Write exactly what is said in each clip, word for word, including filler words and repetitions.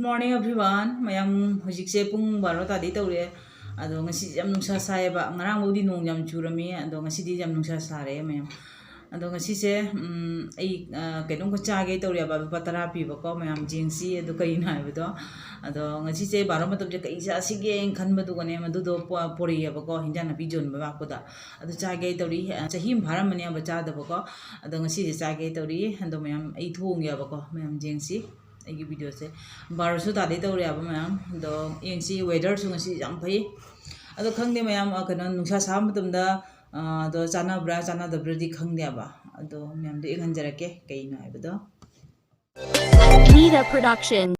Good morning everyone. ꯃꯌꯥꯝ, ꯍꯧꯖꯤꯛꯁꯦ ꯄꯨꯡ ꯕꯥꯔꯣ ꯇꯥꯗꯤ ꯇꯧꯔꯦ꯫ ꯑꯗꯣ ꯉꯁꯤꯁꯦ ꯌꯥꯝ ꯅꯨꯡꯁꯥ ꯁꯥꯏꯌꯦꯕ꯫ ꯉꯔꯥꯡꯐꯧꯗꯤ ꯅꯣꯡ ꯌꯥꯝ ꯆꯨꯔꯝꯃꯤ, ꯑꯗꯣ ꯉꯁꯤꯗꯤ ꯌꯥꯝ ꯅꯨꯡꯁꯥ ꯁꯥꯔꯦ ꯃꯌꯥꯝ꯫ ꯑꯗꯣ ꯉꯁꯤꯁꯦ, ꯎꯝ, ꯑꯩ, ꯑ, ꯀꯩꯅꯣꯝꯈꯛ ꯆꯥꯒꯦ ꯇꯧꯔꯤꯑꯕ, ꯂꯨꯄꯥ ꯇꯔꯥ ꯄꯤꯕꯀꯣ ꯃꯌꯥꯝ, ꯌꯦꯡꯁꯤ ꯑꯗꯨ ꯀꯩꯅꯣ ꯍꯥꯏꯕꯗꯣ꯫ ꯑꯗꯣ ꯉꯁꯤꯁꯦ ꯕꯥꯔꯣ ꯃꯇꯝꯁꯦ ꯀꯩ ꯆꯥꯁꯤꯒꯦꯅ ꯈꯟꯕꯗꯨꯒꯅꯦ, ꯃꯗꯨꯗꯣ ꯄꯣ-, ꯄꯣꯔꯛꯑꯦꯕꯀꯣ, ꯍꯤꯟꯖꯥꯡ ꯅꯥꯄꯤ ꯌꯣꯟꯕ ꯂꯥꯛꯄꯗ꯫ ꯑꯗꯨ ꯆꯥꯒꯦ ꯇꯧꯔꯤ꯫ ꯑ, ꯆꯍꯤ ꯑꯃ ꯐꯥꯔꯝꯃꯅꯦꯕ ꯆꯥꯗꯕꯀꯣ꯫ ꯑꯗꯣ ꯉꯁꯤꯁꯦ ꯆꯥꯒꯦ ꯇꯧꯔꯤ꯫ ꯑꯗꯣ ꯃꯌꯥꯝ, ꯑꯩ ꯊꯣꯡꯒꯦꯕꯀꯣ ꯃꯌꯥꯝ, ꯌꯦꯡꯁꯤ꯫ ꯑꯩꯒꯤ ꯚꯤꯗꯤꯑꯣꯁꯦ ꯕꯥꯔꯣꯁꯨ ꯇꯥꯗꯩ ꯇꯧꯔꯦꯕ ꯃꯌꯥꯝ꯫ ꯑꯗꯣ ꯌꯦꯡꯁꯤ, ꯋꯦꯗꯔꯁꯨ ꯉꯁꯤ ꯌꯥꯝ ꯐꯩ꯫ ꯑꯗꯣ ꯈꯪꯗꯦ ꯃꯌꯥꯝ, ꯑ, ꯀꯩꯅꯣ, ꯅꯨꯡꯁꯥ ꯁꯥꯕ ꯃꯇꯝꯗ, ꯑ, ꯑꯗꯣ ꯆꯥꯟꯅꯕ꯭ꯔꯥ ꯆꯥꯟꯅꯗꯕ꯭ꯔꯥꯗꯤ ꯈꯪꯗꯦꯕ꯫ ꯑꯗꯣ ꯃꯌꯥꯝꯗꯣ ꯌꯦꯡꯍꯟꯖꯔꯛꯀꯦ ꯀꯩꯅꯣ ꯍꯥꯏꯕꯗꯣ꯫ Nida Production.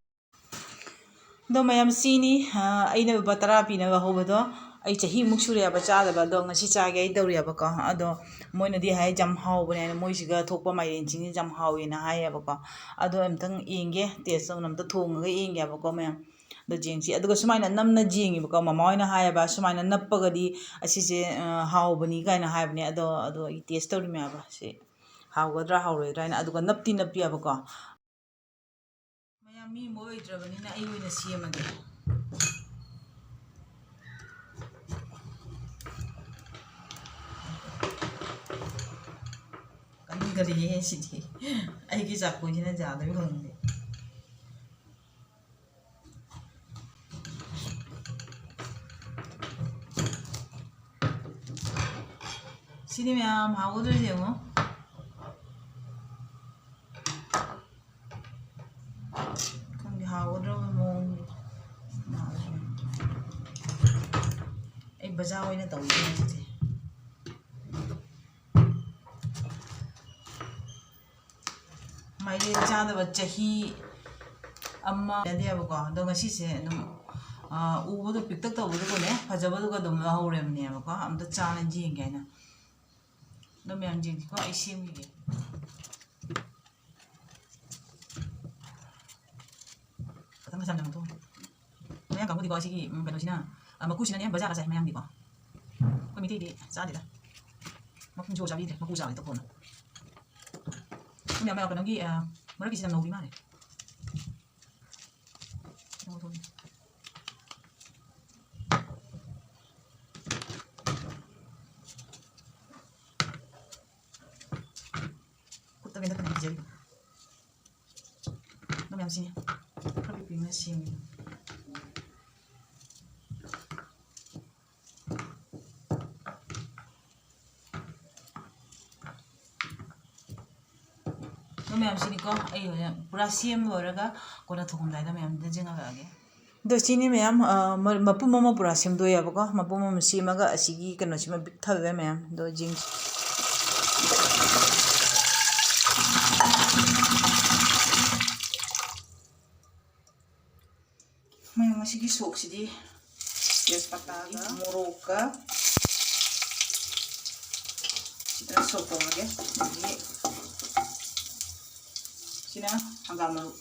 ꯑꯗꯣ ꯃꯌꯥꯝ, ꯁꯤꯅꯤ, ꯑ, ꯑꯩꯅ ꯂꯨꯄꯥ ꯇꯔꯥ ꯄꯤꯅꯕ ꯍꯧꯕꯗꯣ꯫ ꯑꯩ ꯆꯍꯤꯃꯨꯛ ꯁꯨꯔꯦꯕ ꯆꯥꯗꯕ, ꯑꯗꯣ ꯉꯁꯤ ꯆꯥꯒꯦ ꯍꯥꯏꯅ ꯇꯧꯔꯤꯑꯕꯀꯣ꯫ ꯑꯗꯣ ꯃꯣꯏꯅꯗꯤ ꯍꯥꯏ ꯌꯥꯝ ꯍꯥꯎꯕꯅꯦ ꯍꯥꯏꯅ, ꯃꯣꯏꯁꯤꯒ ꯊꯣꯛꯄ ꯃꯥꯏꯔꯦꯟꯁꯤꯡꯁꯦ ꯌꯥꯝ ꯍꯥꯎꯋꯦꯅ ꯍꯥꯏꯌꯦꯕꯀꯣ꯫ ꯑꯗꯣ ꯑꯝꯇꯪ ꯌꯦꯡꯒꯦ, ꯇꯦꯁ ꯇꯧꯅ ꯑꯝꯇ ꯊꯣꯡꯉꯒ ꯌꯦꯡꯒꯦꯕꯀꯣ ꯃꯌꯥꯝ꯫ ꯑꯗꯣ ꯌꯦꯡꯁꯤ꯫ ꯑꯗꯨꯒ ꯁꯨꯃꯥꯏꯅ ꯅꯝꯅ ꯌꯦꯡꯉꯤꯕꯀꯣ, ꯃꯃꯥ ꯍꯣꯏꯅ ꯍꯥꯏꯌꯦꯕ, ꯁꯨꯃꯥꯏꯅ ꯅꯞꯄꯒꯗꯤ ꯑꯁꯤꯁꯦ, ꯑ, ꯍꯥꯎꯕꯅꯤ ꯀꯥꯏꯅ ꯍꯥꯏꯕꯅꯦ꯫ ꯑꯗꯣ, ꯑꯗꯣ ꯑꯩ ꯇꯦꯁ ꯇꯧꯔꯤꯃꯦꯕ, ꯁꯤ ꯍꯥꯎꯒꯗ꯭ꯔꯥ ꯍꯥꯎꯔꯣꯏꯗ꯭ꯔꯥ ꯍꯥꯏꯅ꯫ ꯑꯗꯨꯒ ꯅꯞꯇꯤ ꯅꯞꯄꯤꯑꯕꯀꯣ꯫ ꯃꯌꯥꯝ ꯃꯤ ꯑꯃ ꯑꯣꯏꯗ꯭ꯔꯕꯅꯤꯅ ꯑꯩ ꯑꯣꯏꯅ ꯁꯦꯝꯃꯒꯦ꯫ ꯀꯟꯒꯔꯦꯍꯦ ꯁꯤꯗꯤ꯫ ꯑꯩꯒꯤ ꯆꯥꯛꯈꯨꯝꯁꯤꯅ ꯌꯥꯗꯣꯏ ꯈꯪꯗꯦ꯫ ꯁꯤꯗꯤ ꯃꯌꯥꯝ ꯍꯥꯎꯒꯗꯣꯏꯁꯦ ꯌꯦꯡꯉꯣ꯫ ꯈꯪꯗꯦ, ꯍꯥꯎꯒꯗ꯭ꯔꯕ ꯃꯑꯣꯡꯗꯤ꯫ ꯑꯩ ꯕꯖꯥꯔ ꯑꯣꯏꯅ ꯇꯧꯒꯦ ꯉꯁꯤꯗꯤ꯫ ꯃꯥꯏꯔꯦꯟ ꯆꯥꯗꯕ ꯆꯍꯤ ꯑꯃ ꯂꯩꯅꯗꯦꯕꯀꯣ꯫ ꯑꯗꯣ ꯉꯁꯤꯁꯦ ꯑꯗꯨꯝ, ꯑ, ꯎꯕꯗꯣ ꯄꯤꯛꯇꯛ ꯇꯧꯕꯗꯨꯒꯅꯦ, ꯐꯖꯕꯗꯨꯒ ꯑꯗꯨꯝ ꯂꯧꯍꯧꯔꯦꯕꯅꯦꯕꯀꯣ꯫ ꯑꯝꯇ ꯆꯥꯅ ꯌꯦꯡꯒꯦ ꯍꯥꯏꯅ꯫ ꯑꯗꯣ ꯃꯌꯥꯝ ꯌꯦꯡꯁꯤꯀꯣ, ꯑꯩ ꯁꯦꯝꯈꯤꯒꯦ꯫ ꯈꯇꯪ ꯈꯖꯥꯡ ꯆꯪꯉꯛꯇꯣ꯫ ꯃꯌꯥꯡ ꯀꯥꯡꯕꯨꯗꯤꯀꯣ, ꯑꯁꯤꯒꯤ, ꯎꯝ, ꯀꯩꯅꯣꯁꯤꯅ, ꯑ, ꯃꯀꯨꯁꯤꯅꯅꯦ ꯕꯖꯥꯔꯒ ꯆꯥꯏ ꯃꯌꯥꯡꯗꯤꯀꯣ꯫ ꯑꯩꯈꯣꯏ ꯃꯩꯇꯩꯗꯤ ꯆꯥꯗꯦꯗ꯫ ꯃꯈꯣꯡ ꯖꯣ ꯆꯥꯕꯤꯗ꯭ꯔꯦ, ꯃꯀꯨ ꯆꯥꯕꯗꯤ ꯇꯣꯛꯈꯣꯅ꯫ ꯁꯨꯝ ꯌꯥꯝ, ꯀꯩꯅꯣꯒꯤ, ꯑ, ꯃꯔꯛꯀꯤꯁꯤꯅ ꯅꯧꯔꯤ ꯃꯥꯜꯂꯦ꯫ ꯈꯨꯠꯇ ꯀꯩꯅꯣ ꯀꯩꯅꯣ ꯄꯤꯖꯔꯤ꯫ ꯑꯗꯨ ꯃꯌꯥꯝꯁꯤꯅꯤ ꯈꯔ ꯄꯤꯛ ꯄꯤꯛꯅ ꯁꯦꯝꯒꯦ꯫ ꯑꯗꯨ ꯃꯌꯥꯝꯁꯤꯅꯤꯀꯣ, ꯑꯩ ꯍꯣꯔꯦꯟ ꯄꯨꯔꯥ ꯁꯦꯝ ꯂꯣꯏꯔꯒ ꯀꯣꯟꯅ ꯊꯣꯡꯉꯝꯗꯥꯏꯗ ꯃꯌꯥꯝꯗ ꯌꯦꯡꯍꯜꯂꯛꯑꯒꯦ꯫ ꯑꯗꯣ ꯁꯤꯅꯤ ꯃꯌꯥꯝ, ꯑ, ꯃ-, ꯃꯄꯨꯝ ꯑꯃ ꯄꯨꯔꯥ ꯁꯦꯝꯗꯣꯛꯑꯦꯕꯀꯣ꯫ ꯃꯄꯨꯝ ꯑꯃ ꯁꯦꯝꯃꯒ ꯑꯁꯤꯒꯤ ꯀꯩꯅꯣꯁꯤꯃ ꯄꯤꯛꯊꯕꯤꯕ ꯃꯌꯥꯝ꯫ ꯑꯗꯣ ꯌꯦꯡꯁꯤ꯫ ꯃꯌꯥꯝ, ꯉꯁꯤꯒꯤ ꯁꯣꯛꯁꯤꯗꯤ ꯇꯦꯖꯄꯇꯥꯒ ꯃꯣꯔꯣꯛꯀ ꯁꯤꯗ ꯁꯣꯛ ꯇꯧꯔꯒꯦ꯫ ꯑꯗꯒꯤ ꯁꯤꯅ ꯍꯪꯒꯥꯝ ꯃꯔꯨ꯫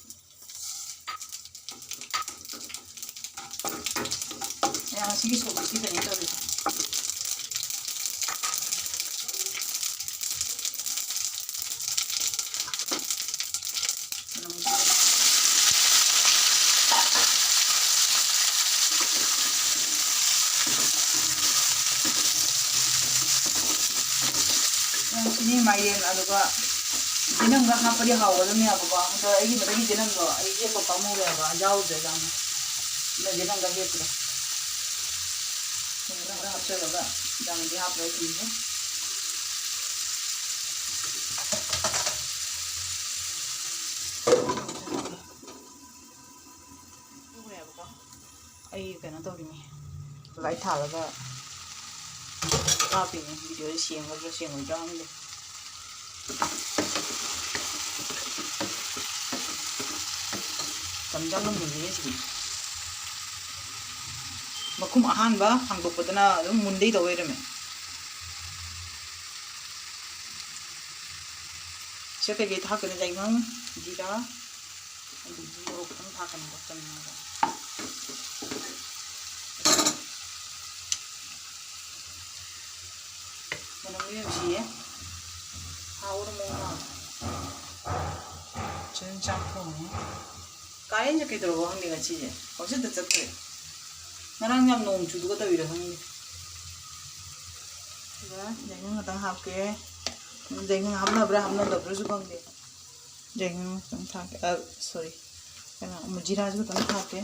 ꯃꯌꯥꯝ, ꯉꯁꯤꯒꯤ ꯁꯣꯛꯁꯤ ꯁꯤꯗꯅꯤ ꯇꯧꯔꯤꯁꯦ꯫ ꯁꯤꯅꯤ ꯃꯥꯏꯔꯦꯟ, ꯑꯗꯨꯒ ꯌꯦꯅꯝꯒ ꯍꯥꯞꯄꯗꯤ ꯍꯥꯎꯒꯗꯕꯅꯦꯕꯀꯣ꯫ ꯑꯗꯣ ꯑꯩꯒꯤ ꯃꯊꯛꯀꯤ ꯌꯦꯅꯝꯗꯣ ꯑꯩ ꯍꯦꯛꯄ ꯄꯥꯝꯃꯨꯔꯦꯕ, ꯌꯥꯎꯗ꯭ꯔꯦꯕ ꯑꯃꯨꯛ꯫ ꯑꯗꯨꯅ ꯌꯦꯅꯝꯒ ꯍꯦꯛꯄꯗꯣ꯫ ꯌꯦꯅꯝꯒ ꯍꯥꯞꯆꯜꯂꯒ ꯌꯥꯝꯅꯗꯤ ꯍꯥꯞꯄꯔꯣꯏ ꯊꯨꯝꯁꯦ꯫ ꯑꯩ ꯀꯩꯅꯣ ꯇꯧꯔꯤꯅꯤ, ꯂꯥꯏꯠ ꯊꯥꯜꯂꯒ ꯀꯥꯞꯄꯤꯅꯤ꯫ ꯚꯤꯗꯤꯑꯣꯁꯦ ꯁꯦꯡꯒꯗ꯭ꯔꯥ ꯁꯦꯡꯉꯣꯏꯗ꯭ꯔꯥ ꯈꯪꯗꯦ꯫ ꯆꯝꯖꯥꯡꯅ ꯃꯨꯜꯂꯤꯌꯦ ꯁꯤꯗꯤ꯫ ꯃꯈꯨꯝ ꯑꯍꯥꯟꯕ ꯍꯥꯡꯗꯣꯛꯄꯗꯅ ꯑꯗꯨꯝ ꯃꯨꯟꯗꯩ ꯇꯧ ꯂꯩꯔꯝꯃꯦ꯫ ꯁꯤꯗ ꯀꯩꯀꯩ ꯊꯥꯛꯀꯅꯤ? ꯌꯥꯏꯉꯪ, ꯖꯤꯔꯥ, ꯑꯗꯒꯤ ꯃꯣꯔꯣꯛ ꯈꯤꯇꯪ ꯊꯥꯛꯀꯅꯤꯀꯣ, ꯆꯝꯅꯕ꯫ ꯃꯅꯝꯗꯤ ꯅꯨꯡꯁꯤꯌꯦ꯫ ꯍꯥꯎꯔ ꯃꯑꯣꯡ ꯃꯥꯜꯂꯦ꯫ ꯆꯦꯡ ꯆꯥꯛ ꯊꯣꯡꯉꯦ꯫ ꯀꯥꯔꯦꯟꯁꯦ ꯀꯩꯗꯧꯔꯕ ꯈꯪꯗꯦ ꯉꯁꯤꯁꯦ꯫ ꯄꯪꯆꯠꯇ ꯆꯠꯈ꯭ꯔꯦ꯫ ꯉꯔꯥꯡ ꯌꯥꯝ ꯅꯣꯡ ꯆꯨꯗꯨꯒ ꯇꯧꯔꯤꯔ ꯈꯪꯗꯦ꯫ ꯑꯗꯨꯒ ꯌꯥꯏꯉꯪ ꯈꯛꯇꯪ ꯍꯥꯞꯀꯦ꯫ ꯌꯥꯏꯉꯪ ꯍꯥꯞꯅꯕ꯭ꯔꯥ ꯍꯥꯞꯅꯗꯕ꯭ꯔꯥꯁꯨ ꯈꯪꯗꯦ꯫ ꯌꯥꯏꯉꯪ ꯈꯛꯇꯪ ꯊꯥꯛꯀꯦ꯫ ꯑ, sorry꯫ ꯀꯩꯅꯣ, ꯖꯤꯔꯥꯁꯨ ꯈꯛꯇꯪ ꯊꯥꯛꯀꯦ꯫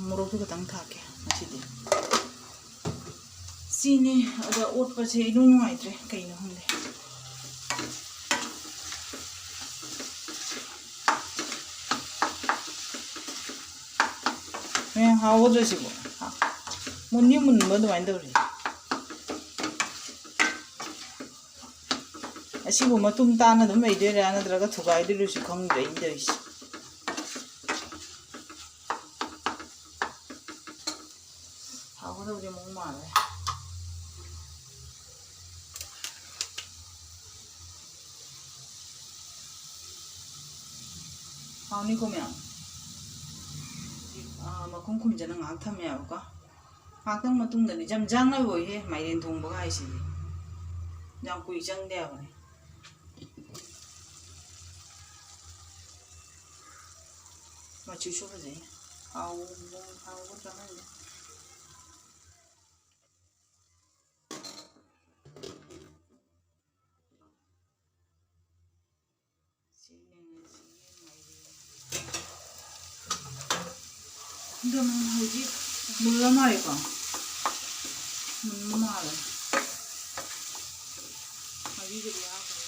ꯃꯣꯔꯣꯛꯁꯨ ꯈꯛꯇꯪ ꯊꯥꯛꯀꯦ ꯉꯁꯤꯗꯤ꯫ ꯁꯤꯅꯤ꯫ ꯑꯗ ꯑꯣꯠꯄꯁꯦ ꯏꯅꯨꯡ ꯅꯨꯡꯉꯥꯏꯇ꯭ꯔꯦ, ꯀꯩꯅꯣ ꯈꯪꯗꯦ꯫ ꯃꯌꯥꯝ ꯍꯥꯎꯒꯗ꯭ꯔꯣ ꯁꯤꯕꯣ? ꯍꯥ? ꯃꯨꯟꯗꯤ ꯃꯨꯟꯕ ꯑꯗꯨꯃꯥꯏꯅ ꯇꯧꯔꯤ꯫ ꯑꯁꯤꯕꯨ ꯃꯇꯨꯝ ꯇꯥꯅ ꯑꯗꯨꯝ ꯂꯩꯗꯣꯏꯔꯥ, ꯅꯠꯇ꯭ꯔꯒ ꯊꯨꯒꯥꯏꯗꯣꯏꯔꯁꯨ ꯈꯪꯗ꯭ꯔꯦ ꯑꯩꯅ ꯇꯧꯔꯤꯁꯦ꯫ ꯍꯥꯎꯒꯗꯧꯗꯤ ꯑꯃꯨꯛ ꯃꯥꯜꯂꯦ꯫ ꯍꯥꯎꯅꯤꯀꯣ ꯃꯌꯥꯝ꯫ ꯑꯥ, ꯃꯈꯨꯝ ꯈꯨꯝꯖꯤꯜꯂ ꯉꯥꯏꯍꯥꯛ ꯊꯝꯃꯦꯕꯀꯣ꯫ ꯉꯥꯏꯍꯥꯛꯇꯪ ꯃꯇꯨꯡꯗꯅꯦ, ꯌꯥꯝ ꯖꯥꯡꯅ ꯂꯣꯏꯍꯦ, ꯃꯥꯏꯔꯦꯟ ꯊꯣꯡꯕꯒ ꯍꯥꯏꯁꯤꯗꯤ꯫ ꯌꯥꯝ ꯀꯨꯏ ꯆꯪꯗꯦ ꯍꯥꯏꯕꯅꯤ꯫ ꯃꯆꯨꯁꯨ ꯐꯖꯩ꯫ ꯍꯥꯎ-, ꯍꯥꯎꯒꯗ꯭ꯔꯥ ꯈꯪꯗꯦ꯫ ꯁꯤꯅꯦ ꯉꯁꯤꯒꯤ ꯃꯥꯏꯔꯦꯟ꯫ ꯑꯗꯨꯝ ꯍꯧꯖꯤꯛ ꯃꯨꯜꯂ ꯃꯥꯜꯂꯦꯀꯣ? ꯃꯨꯟꯕ ꯃꯥꯜꯂꯦ꯫ ꯃꯍꯤꯒꯗꯤ ꯌꯥꯎꯈ꯭ꯔꯦ꯫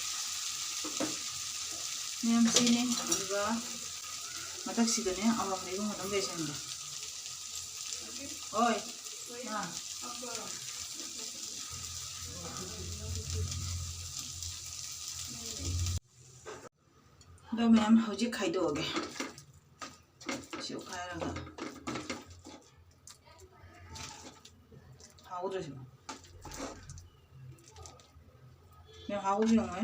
ꯃꯌꯥꯝ ꯁꯤꯅꯦ꯫ ꯑꯗꯨꯒ ꯃꯊꯛꯁꯤꯗꯅꯦ ꯑꯋꯥ ꯐꯗꯤꯒꯣꯝ ꯈꯛꯇꯪ ꯂꯩꯁꯟꯒꯦ꯫ ꯍꯣꯏ꯫ ꯑꯥ꯫ ꯑꯗꯣ ꯃꯌꯥꯝ ꯍꯧꯖꯤꯛ ꯈꯥꯏꯗꯣꯛꯑꯒꯦ꯫ ꯁꯤ ꯑꯣꯠꯈꯥꯏꯔꯒ꯫ ꯍꯥꯎꯗ꯭ꯔꯣ ꯁꯤꯕꯣ? ꯃꯌꯥꯝ ꯍꯥꯎꯕꯁꯨ ꯌꯦꯡꯉꯣꯍꯦ꯫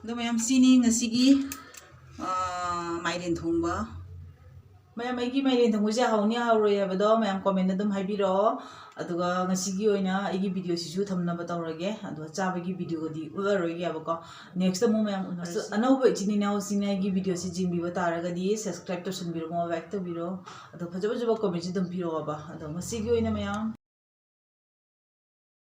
ꯑꯗꯣ ꯃꯌꯥꯝ ꯁꯤꯅꯤ ꯉꯁꯤꯒꯤ, ꯑꯥ, ꯃꯥꯏꯔꯦꯟ ꯊꯣꯡꯕ꯫ ꯃꯌꯥꯝ, ꯑꯩꯒꯤ ꯃꯥꯏꯔꯦꯟ ꯊꯣꯡꯕꯁꯦ ꯍꯥꯎꯅꯤ ꯍꯥꯎꯔꯣꯏ ꯍꯥꯏꯕꯗꯣ ꯃꯌꯥꯝ comment ꯑꯗꯨꯝ ꯍꯥꯏꯕꯤꯔꯛꯑꯣ꯫ ꯑꯗꯨꯒ ꯉꯁꯤꯒꯤ ꯑꯣꯏꯅ ꯑꯩꯒꯤ videoꯁꯤꯁꯨ ꯊꯝꯅꯕ ꯇꯧꯔꯒꯦ꯫ ꯑꯗꯣ ꯆꯥꯕꯒꯤ videoꯒꯗꯤ ꯎꯠꯂꯔꯣꯏꯒꯦꯕꯀꯣ꯫ Next ꯑꯃꯨꯛ ꯃꯌꯥꯝ ꯎꯅꯔꯁꯤ꯫ ꯑꯅꯧꯕ ꯏꯆꯤꯟ ꯏꯅꯥꯎꯁꯤꯡꯅ ꯑꯩꯒꯤ videoꯁꯤ ꯌꯦꯡꯕꯤꯕ ꯇꯥꯔꯒꯗꯤ subscribe ꯇꯧꯁꯟꯕꯤꯔꯝꯃꯣ, like ꯇꯧꯕꯤꯔꯣ꯫ ꯑꯗꯣ ꯐꯖ ꯐꯖꯕ commentꯁꯨ ꯑꯗꯨꯝ ꯄꯤꯔꯛꯑꯣꯕ꯫ ꯑꯗꯣ ꯉꯁꯤꯒꯤ ꯑꯣꯏꯅ ꯃꯌꯥꯝ